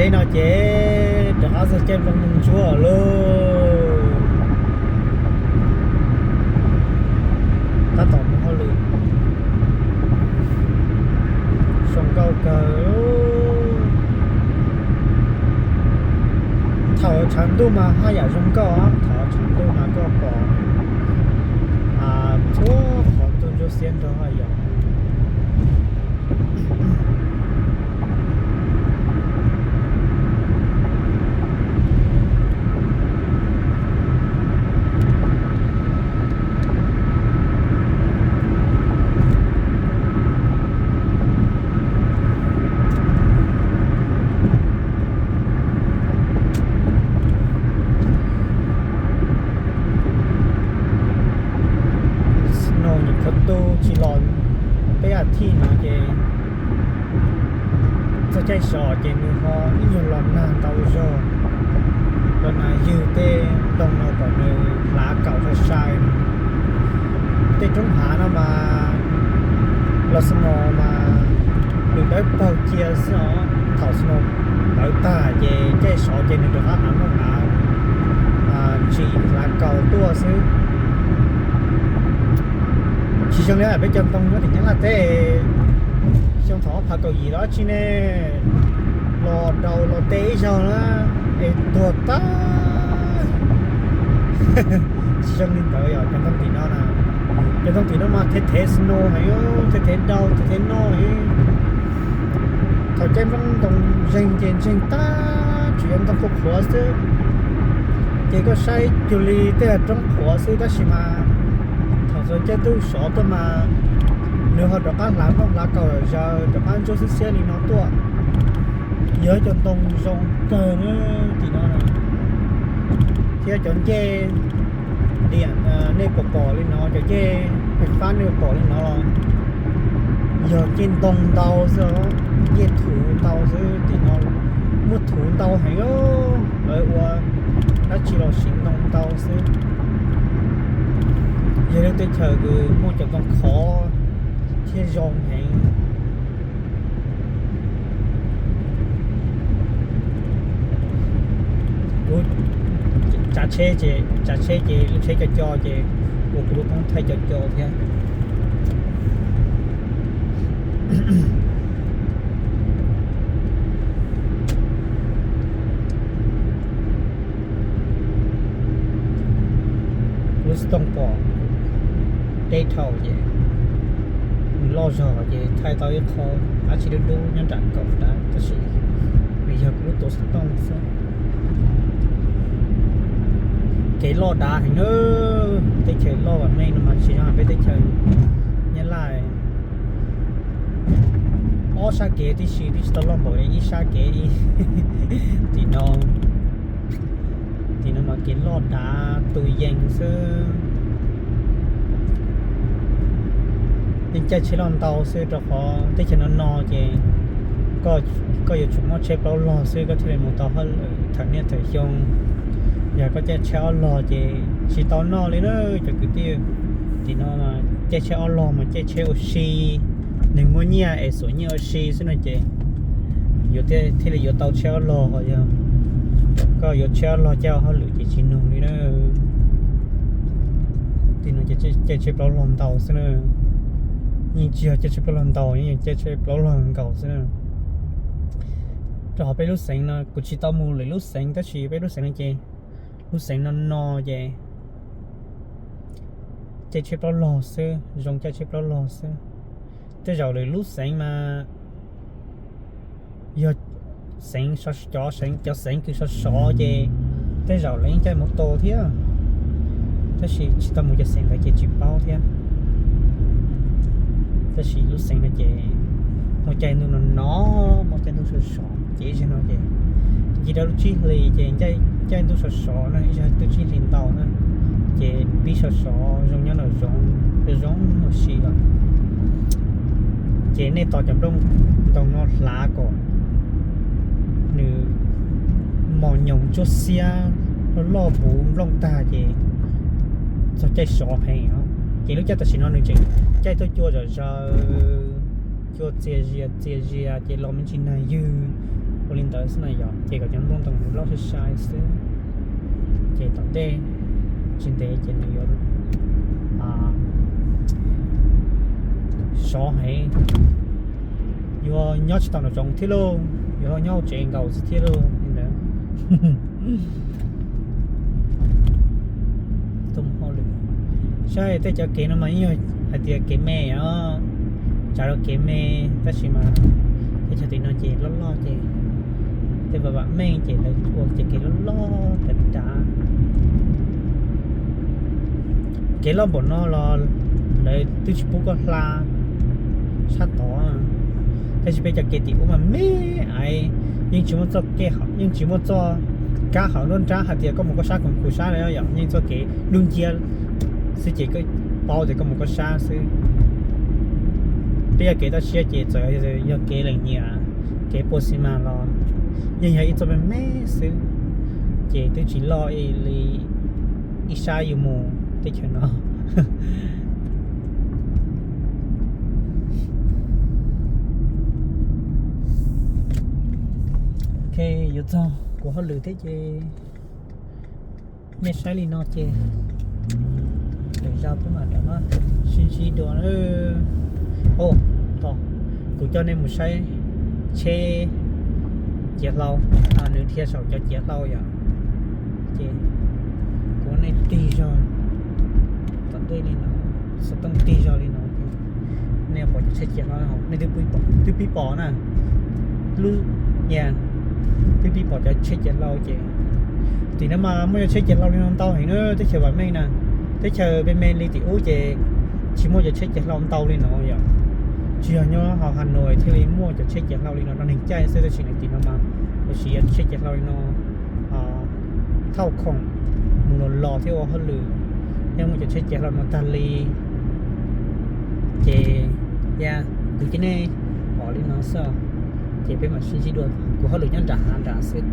Teb no ces rov qab txog caij nplooj ntsuab lawm. Tab tom mus hauj lwm, zoo nkauj kawg. Thaum tshav ntuj mas haj yam zoo nkauj, thaum tshav ntuj mas koj pom txhua qhov ntuj ntsuab xiab nrog haj yam. Snow nyuam qhuav tu tsis los peb as thiv no ces txog caij sov ces nws ho ib nyuag los nag ntau zog, los nag ywg tej ntoo no kom nws hlav kaus sai sai. Tej roob hav no mas los snow mas nws dawb paug cia xwb os. Thaum snow plawv tag ces caij sov ces nws rov qab hlav nplooj hlav ntsis hlav kaus tuaj xwb. Tsis zoo li peb cov ntoo nyob tim Nyab Laj teb, xyoo thaum ob phav kaum yim los tsis ne, los daus los teb ib zaug na es tuag tag. Tsis zoo li ntawd yog cov ntoo tim no na, cov ntoo tim no mas thev thev snow heev, thev thev daus, thev thev noj heev. Thaum caij nplooj ntoo ntseeg ces ntseeg tag, tsuas yog ntoo qhuav qhuav xwb, ces koj saib cuag li tej roob qhuav xwb, tab sis mas thaum txog caij ntuj sov tuaj mas nws ho rov qab hlav nplooj hlav kaus zaws, rov qab ntsuab xiab xiab li no tuaj. Yog cov ntoo zoo kawg na tim no, thiab cov ncej diam nej pom pom li no, cov ncej fais fab nej pom li no los yog ncej ntoo ntau xwb, ncej thuv ntau xwb tim no, muaj thuv ntau heev, lawv ua dab tsi los siv ntoo ntau xwb. Yog lub teb chaws kws muaj cov ntoo khov thiab zoo heev. Kuv tsav tsheb ces, tsav tsheb ces lub tsheb co co ces ua kuv lub koob thaij co co thiab. Kuv xov tooj pom deb dhau ces nws loj zog ces thaij tau ib qho dab tsi dub dub nyob nram kaum ntawd, tab sis vim yog kuv lub tuav xov tooj xwb. Kev loj dav heev na, teb chaws loj vam meej no mas tsis zoo peb teb chaws Nyab Laj. Ob sab kev tib si twb tsis tau loj npaum li ib sab kev. Tim no, tim no mas kev loj dav tus yees xwb. Yeej caij tsheb loj ntau xwb rau qhov teb chaws no no ces koj yuav tsum muaj tsheb plaub log xwb koj thiaj li mus tau hauj lwm thaum niaj thaum xyoo. Yog koj caij tsheb ob log ces tsis tau noj li na cov kwv tij. Tim no caij tsheb ob log mas caij tsheb ua si, nws muaj nyiaj es xuas nyiaj ua si xwb no ces yuav thiaj li yuav tau tsheb ob log. Yog koj yuav tsheb ob log caij ua hauj lwm ces tsis nug li na. Tim no ces caij tsheb plaub log ntau xwb na. Yeej tsis yog caij tsheb plaub log ntau, yeej yog caij tsheb plaub log nkaus xwb na. Rau qhov peb lub xeev no kuv tsis tau mus lwm lub xeev tab sis peb lub xeev no ces, lub xeev no no ces caij tsheb plaub log xwb, zoo caij tsheb plaub log xwb. Tej zaum lwm lub xeev mas yog xeev, cov xeev, cov xeev kws sov sov ces tej zaum lawv yeej caij mus tau thiab, tab sis tsis tau mus cov xeev ntawd ces tsis paub thiab. Tab sis lub xeev no ces muaj caij ntuj no no, muaj caij ntuj sov sov ces ib zaug no ces ncig rau lub tsib hlis ces caij ntuj sov sov na, ib zaug twb tsib hlis ntau na, ces pib sov sov zoo nyob nram zoov, zoo ua si lawm. Ces nej tos cov nplooj ntoo no hlav kom nws mos nyoos ntsuab xiab loj loj puv nplooj tag ces txog caij sov pheej os. Ces lub caij tam sim no nws tseem caij tuaj cua zom zaws, cua txias zias txias zias ces los me ntsis nag ywg, Ua li ntawd xwb na yom, ces kom cov nplooj ntoo nws loj sai sai xwb. Ces tom ntej tsis ntev ces nws yuav sov heev, yuav nyob tsis tau nraum zoov thiab lauj, yuav nyob hauv tsev nkaus xwb thiab lauj li ntawd. Tuaj mus hauj lwm, saib tej cov kev no mas yeej yog hais tias kev me os, tsav rau kev me, tab sis mas teb chaws tim no ces loj loj ces tej vam vam meej ces lawv ua ces kev loj loj tas tas. Kev loj npaum no los lawv twb tsis pub koj hla sab tod, tab sis peb cov kev tim ub mas me aiv, yeej tsis muaj txoj kev, yeej tsis muaj txoj kab hauv nruab nrab hais tias koj mus koj sab kuv kuv sab yom, yeej txoj kev dub nciab xwb ces koj paub tias koj mus koj sab xwb. Peb yog kev toj siab ces txawm yog kev lees nyias, kev pua xi mas los yeej yog ib txoj me me xwb, ces twb tsis loj li ib sab yus mus teb chaws no. Ok, yuav txog kuv hauj lwm thiab ces nej saib li no ces lwm zaus peb mam rov qab sib ntsib dua. Os, kuv coj nej mus saib tsheb ciav hlau, nws dhia saum cov ciav hlau yom. Ces kuv nej tig zog tom ntej li no, xov tooj tig zog li no, nej pom cov tsheb ciav hlau, nej twb pib pom na, lub, twb pib pom cov tsheb ciav hlau ces tim no mas muaj cov tsheb ciav hlau li no ntau heev na, teb chaws vam meej na, teb chaws me me li tim ub ces tsis muaj cov tsheb ciav hlau ntau li no yom. Tsis yog nyob hauv Hà Nội thiaj li muaj cov tsheb ciav hlau li no rau neeg caij xwb, tab sis tim no mas lawv siv cov tsheb ciav hlau li no thauj khoom mus los los thiab ua hauj lwm, yeej muaj cov tsheb ciav hlau no tag li. Ces yog kuv coj nej pom li no xwb, ces peb mam sib ntsib dua, kuv hauj lwm nyob nram hav nram xwb.